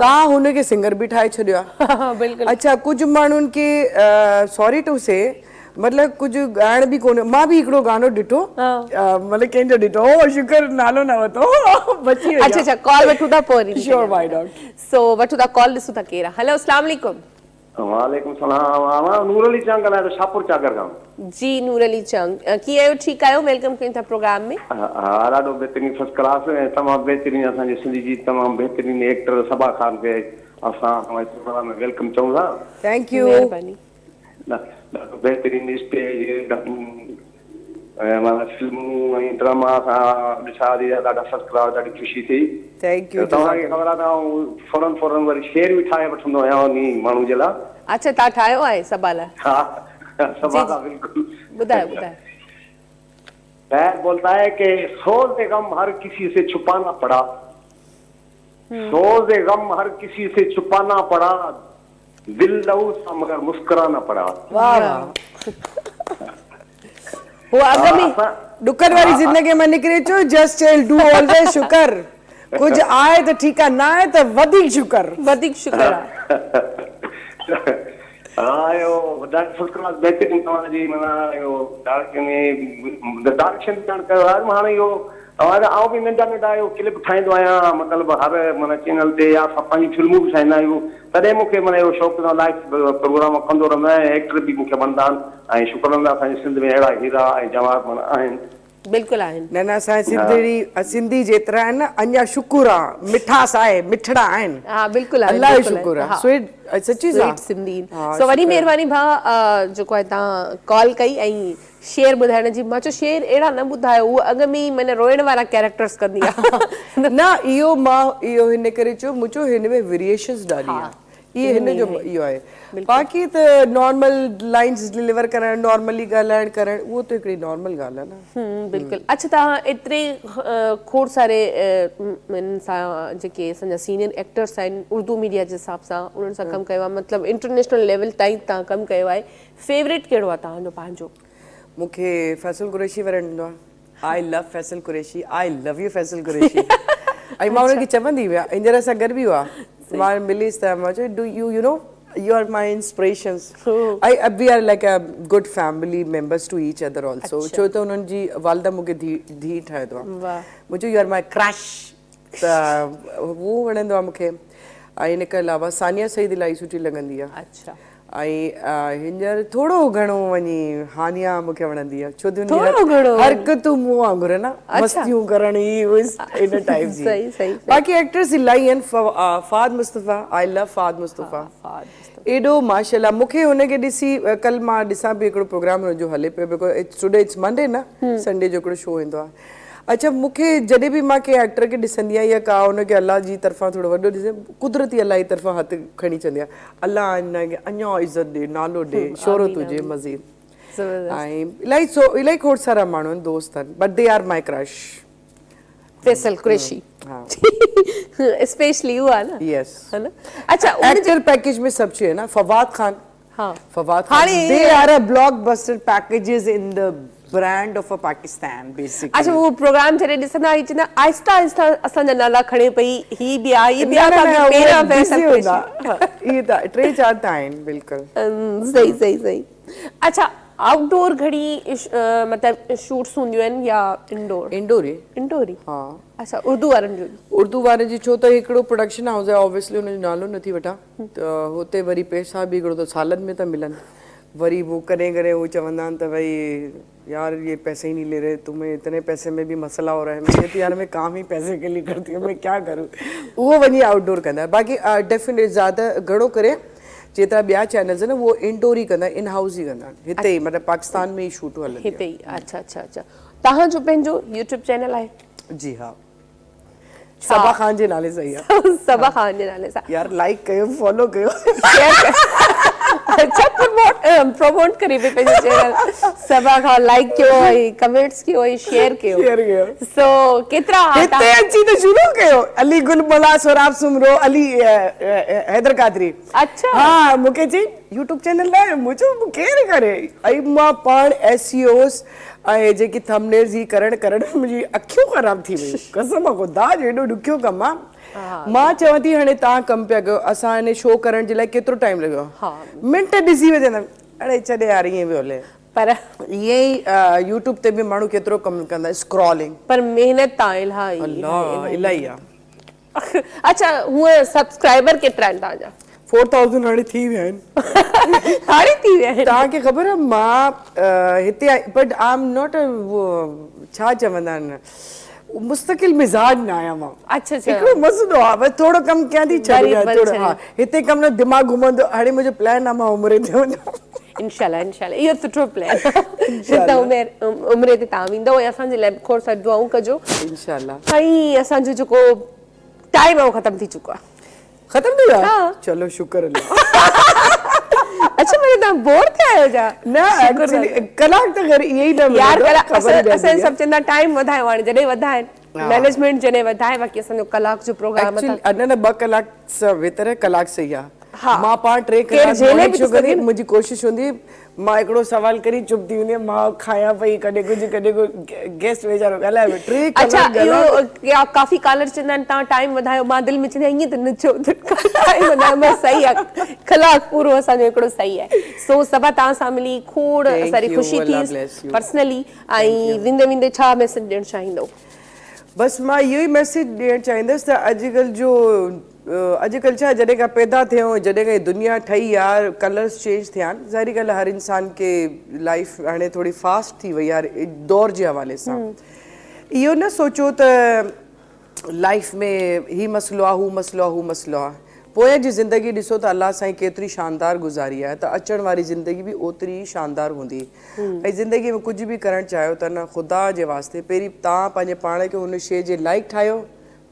تان هن کي سنگر به ٺاهي ڇڏيو آ. بلڪل. اڇا ڪجهه ماڻهن کي سوري ٽو سي مطلب ڪجهه ڳائڻ به ڪونه مان به هڪڙو گانو ڏٺو مطلب ڪنهن جو ڏٺو او شڪر نالو نه ورتو بچي وئي اڇا اڇا ڪال وٺون ٿا پوء وري شور وائي not. سو وٺون ٿا ڪال ڏسون ٿا ڪير آ هيلو اسلام عليڪم. وعليڪم السلام آئون نور علي چانگ ڳالهايان ٿو شاهپور چاڪر کان. جي نور علي چانگ ڪيئن آهيو ٺيڪ آهيو welcome ڪيون ٿا پروگرام ۾. ها ڏاڍو بهترين فرسٽ ڪلاس ۽ تمام بهترين اسان جي سنڌ جي تمام بهترين ايڪٽر صبا خان کي اسان توهان جي پروگرام ۾ welcome چئون ٿا. Thank you. مهرباني. ڏاڍو بهترين اسٽيج ۽ معنيٰ فلمون ۽ ڊراما اسان ڏٺا ڏاڍا فرسٽ ڪلاس ڏاڍي خوشي ٿي. Thank you توهان کي خبر آهي ته آئون فورن فورن وري شعر به ٺاهي وٺندو آهيان انهي ماڻهو جي لاء. اڇا توهان ٺاهيو آهي صبا لاء. ها صبا لاء بلڪل. ٻڌايو ٻڌايو. شاعر بولتا هي ڪي سوز غم هر ڪسي سي ڇپانا پڙا سوز غم هر ڪسي سي ڇپانا پڙا دل لهو سا مگر مسڪرانا پڙا. واه واه هو اڳ ۾ ڏکن واري زندگي مان نڪري اچو جسٽ چيل do always شڪر ڪجهه آهي ته ٺيڪ آهي نه آهي ته وڌيڪ شڪر. وڌيڪ شڪر آ. ها اهو ڊاڪٽر فرسٽ ڪلاس بهترين توهان جي معنيٰ اهو ڊائريڪشن ڊائريڪشن به ڪرڻ ڪيو آهي هاڻي اهو توهان جا آئون به ننڍا ننڍا اهو ڪلپ ٺاهيندو آهيان مطلب هر معنيٰ چينل تي يا اسان پنهنجي فلمون به ٺاهيندا آهيون تڏهن مون کي معنيٰ اهو شوق ٿيندو آهي لائيو پروگرام ڪندو رهندو آهيان ۽ ايڪٽر به مون کي وڻندا آهن ۽ شڪر الله اسان جي سنڌ ۾ اهڙا هيرا ۽ جواهر معنيٰ آهن. بلڪل آهن. نه نه اسان جي سنڌڙي سنڌي جيترا آهن نه اڃا شڪر آ مٺاس آهي مٺڙا آهن ها بلڪل آهن الله جو بلڪل شڪر آ ها سوئيٽ سچي سان سوئيٽ سنڌي ها سو وڏي شڪر مهرباني ڀا جيڪو آهي تان ڪال ڪئي ۽ شعر ٻڌائڻ جي مان چيو شعر اهڙا نه ٻڌايو هو اڳ ۾ ئي معنيٰ روئڻ وارا ڪيريڪٽرس ڪندي آ. نه اهو مان اهو هن ڪري چيو مون چيو هن ۾ ويريئيشنس ڏاڍي ها آ اهي هن جو اهو آهي باقي ته نارمل لائنس ڊليور ڪرڻ نارملي ڳالهائڻ ڪرڻ اهو ته هڪڙي نارمل ڳالهه آهي نه. بلڪل اڇا توهان ايتري کوڙ ساري انهن سان جيڪي اسان جا سينيئر ايڪٽرس آهن اردو ميڊيا جي حساب سان انهن سان ڪم ڪيو آهي مطلب انٽرنيشنل ليول تائين توهان ڪم ڪيو آهي فيوريٽ ڪهڙو آهي توهان جو پنهنجو؟ مون کي فيصل قريشي وڻندو آهي. I love Faisal Qureshi I love you Faisal Qureshi ۽ مان ان کي چوندي هيان هينئر اسان گڏ به هئا مان مليس ته مان چيو do you you know you are my inspirations ۽ we are like a good family members to each other also ڇو ته انهن جي والده مون کي ڌي ڌي ٺاهيندو آهي مون چيو يو آر my crush ته اهو وڻندو آهي مون کي ۽ ان کان علاوه ثانيه سعيد الاهي سٺي لڳندي آهي اڇا ۽ هينئر ٿورو گهڻو وڃي هانيا مون کي وڻندي آهي ڇو ته ٿورو گهڻو حرڪتون مون وانگر نه مستيون ڪرڻ هي هو ان ٽائيپ جي صحيح صحيح باقي ايڪٽرس الاهي آهن فهد مصطفيٰ آء لو فهد مصطفيٰ ايڏو ماشاءالله مون کي هن کي ڏسي ڪل مان ڏسان پئي هڪڙو پروگرام هن جو هلي پيو because it's today it's Monday نه سنڊي جو هڪڙو شو ايندو آهي اڇا مون کي جڏهن به مان ڪنهن ايڪٽر کي ڏسندي آهيان يا ڪا ان کي الله جي طرفان ٿورو وڏو ڏسي قدرتي الله جي طرفان هٿ کڻي چوندي آهيان الله ان کي اڃا عزت ڏي نالو ڏي شهرت هجي مزيد ۽ الاهي سو الاهي کوڙ سارا ماڻهو آهن دوست آهن but they are my crush. Faisal Qureshi ها اسپيشلي اهو آهي نه يس ها نه اڇا ايڪٽر پيڪيج ۾ سڀ شي نه فواد خان ها Fawad Khan they are a blockbuster packages in the brand of a Pakistan basically. اڇا هو پروگرام جڏهن ڏسندا هي چوندا آهسته آهسته اسان جا نالا کڻي پئي هي به آ هي به آ نه نه پهريان فيصل قريشي اهي ته ٽي چار ته آهن بلڪل صحيح صحيح صحيح اڇا آئوٽ ڊور گهڻي مطلب شوٽس هونديون آهن يا انڊور؟ انڊور ئي انڊور ئي ها اڇا اردو وارن جو اردو وارن جي ڇو ته هڪڙو پروڊڪشن هائوس آهي آبويسلي ان جو نالو نٿي وٺان ته هتي وري پئسا به هڪڙو ته سالن ۾ ٿا ملن وري هو ڪڏهن ڪڏهن هو چوندا آهن ته ڀئي يار يي پئسي ئي نهين لي رهي تمهين اتني پئسي ۾ به مسئلا هو رها هي مين ڪهتي يار مين ڪام ئي پئسي ڪي لئي ڪرتي هون مين ڪيا ڪرون اهو وڃي آئوٽ ڊور ڪندا آهن باقي ڊيفينيٽ زياده گهڻو ڪري جيترا ٻيا چينلز آهن اهو انڊور ئي ڪندا آهن ان هائوس ئي ڪندا آهن هتي ئي مطلب پاڪستان ۾ ئي شوٽ هلندي هتي ئي اڇا اڇا اڇا توهان جو پنهنجو يوٽيوب چينل آهي؟ جي ها صبا خان جي نالي سان ئي آ. صبا خان جي نالي سان. يار لائيڪ ڪيو فالو ڪيو شيئر ڪيو اڇا پروموٽ پروموٽ ڪري پئي پنهنجو چينل صبا کان لائيڪ ڪيو ۽ ڪمينٽس ڪيو ۽ شيئر ڪيو شيئر ڪيو سو ڪيترا هتي اچي ته شروع ڪيو علي گل ملاح سهراب سومرو علي حيدر قادري اڇا ها مونکي چئي يوٽيوب چينل نه آهي مون چيو ڪير ڪري ۽ مان پاڻ ايس سي اوس ۽ جيڪي ٿمبنيلز هي ڪرڻ ڪرڻ منهنجي اکيون خراب ٿي ويون قسم خدا جو ايڏو ڏکيو ڪم آ مان چوان ٿي هاڻي توهان ڪم پيا ڪيو اسان هن شو ڪرڻ جي لاء ڪيترو ٽائيم لڳيو منٽ ڏسي وجهندا اڙي ڇڏ يار ائين پيو هلي پر ائين ئي يوٽيوب تي به ماڻهو ڪيترو ڪم ڪندا اسڪرولنگ پر محنت ته الاهي الله الاهي آ اڇا هونء سبسڪرائبر ڪيترا آهن توهان جا؟ 4000 هاڻي ٿي ويا آهن. هاڻي ٿي ويا آهن. توهان کي خبر آهي مان هتي آئي بٽ I am not ڇا چوندا آهن مستقل مزاج نه آهيان مان. اڇا اڇا. هڪڙو مسئلو آهي بس ٿورو ڪم ڪيان ٿي ڇڏي ڏيان ٿورو ها هتي ڪم نه دماغ گهمندو هاڻي منهنجو پلان آهي مان عمري تي وڃان. انشاء الله انشاء الله اهو سٺو پلان آهي ته عمري تي توهان ويندو ۽ اسان جي لاء به کوڙ ساريون دعائون ڪجو. انشاء الله. ۽ اسان جو جيڪو ٽائيم آهي اهو ختم ٿي چڪو آهي. ختم ٿي ويو آهي؟ چلو شڪر الله. اڇا معني توهان بور ٿيا آهيو ڇا؟ نه ايڪچوئلي ڪلاڪ ته خير ائين ئي نه يار ڪلاڪ اسان سڀ چوندا ٽائيم وڌايو هاڻي جڏهن وڌائن مئنيجمينٽ جڏهن وڌائي باقي اسان جو ڪلاڪ جو پروگرام ايڪچوئلي نه نه ٻه ڪلاڪ سان بهتر آهي ڪلاڪ صحيح آهي. مان پاڻ ٽي ڪلاڪ مارننگ شو ڪندي منهنجي ڪوشش هوندي مان هڪڙو سوال ڪري چپ ٿي ويندي مان کايان پئي ڪڏهن ڪجهه ڪڏهن ڪجهه گيسٽ ويچارو ڳالهائي پيو ٽي اڇا اهو ڪافي ڪالر چوندا آهن توهان ٽائيم وڌايو مان دل ۾ چوندي آهيان ائين ته نه چئو ته ٽائيم وڌايو بس صحيح آهي ڪلاڪ پورو اسان جو هڪڙو صحيح آهي سو صبا توهان سان ملي کوڙ ساري خوشي ٿي پرسنلي ۽ ويندي ويندي ڇا ميسج ڏيڻ چاهيندو؟ بس مان اهو ئي ميسج ڏيڻ چاهيندس ته اڄڪلهه جو اڄڪلهه ڇا جڏهن کان پيدا ٿيا آهيون جڏهن کان هي دنيا ٺهي آ ڪلرس چينج ٿيا آهن ظاهري ڳالهه آهي هر انسان کي لائف هاڻي ٿوري فاسٽ ٿي وئي آهي دور جي حوالي سان اهو نه سوچو ته لائف ۾ هي مسئلو آ هو مسئلو آ هو مسئلو آ پويان جي زندگي ڏسو ته الله سائين ڪيتري شاندار گذاري آهي ته اچڻ واري زندگي به اوتري ئي شاندار هوندي ۽ زندگي ۾ ڪجهه به ڪرڻ چاهيو ته نه خدا جي واسطي پهرين توهان پنهنجي پاڻ کي ان شيء جي لائق ٺاهيو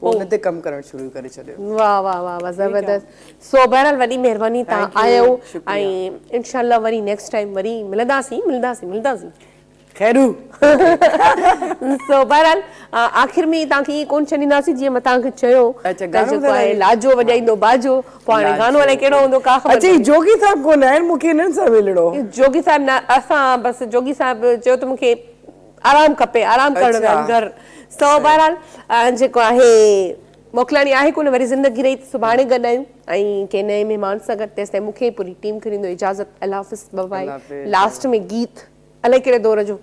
پوء ان تي ڪم ڪرڻ شروع ڪري ڇڏيو. واه واه واه واه زبردست سو بهرحال وڏي مهرباني توهان آيو ۽ انشاء الله وري نيڪسٽ ٽائيم وري ملنداسين ملنداسين ملنداسين. خيرو. سو بهرحال آخر ۾ توهان کي ائين ڪون ڇڏينداسين جيئن مان توهان کي چيو ته جيڪو آهي لاجو وڄائيندو باجو پوء هاڻي گانو الائي ڪهڙو هوندو ڪا خبر اڇا هي جوڳي صاحب ڪون آهن مون کي هنن سان ملڻو هو. جوڳي صاحب نه اسان بس جوڳي صاحب چيو ته مون کي آرام کپي آرام ڪرڻ ويا آهن گهر سو بهرحال جيڪو آهي موڪلاڻي آهي ڪونه وري زندگي رهي ته سڀاڻي گڏ آهيون ۽ ڪنهن نئين مهمان سان گڏ تيستائين مون کي پوري ٽيم کي ڏيندو اجازت الله حافظ باء باء لاسٽ ۾ گيت الائي ڪهڙي دور جو.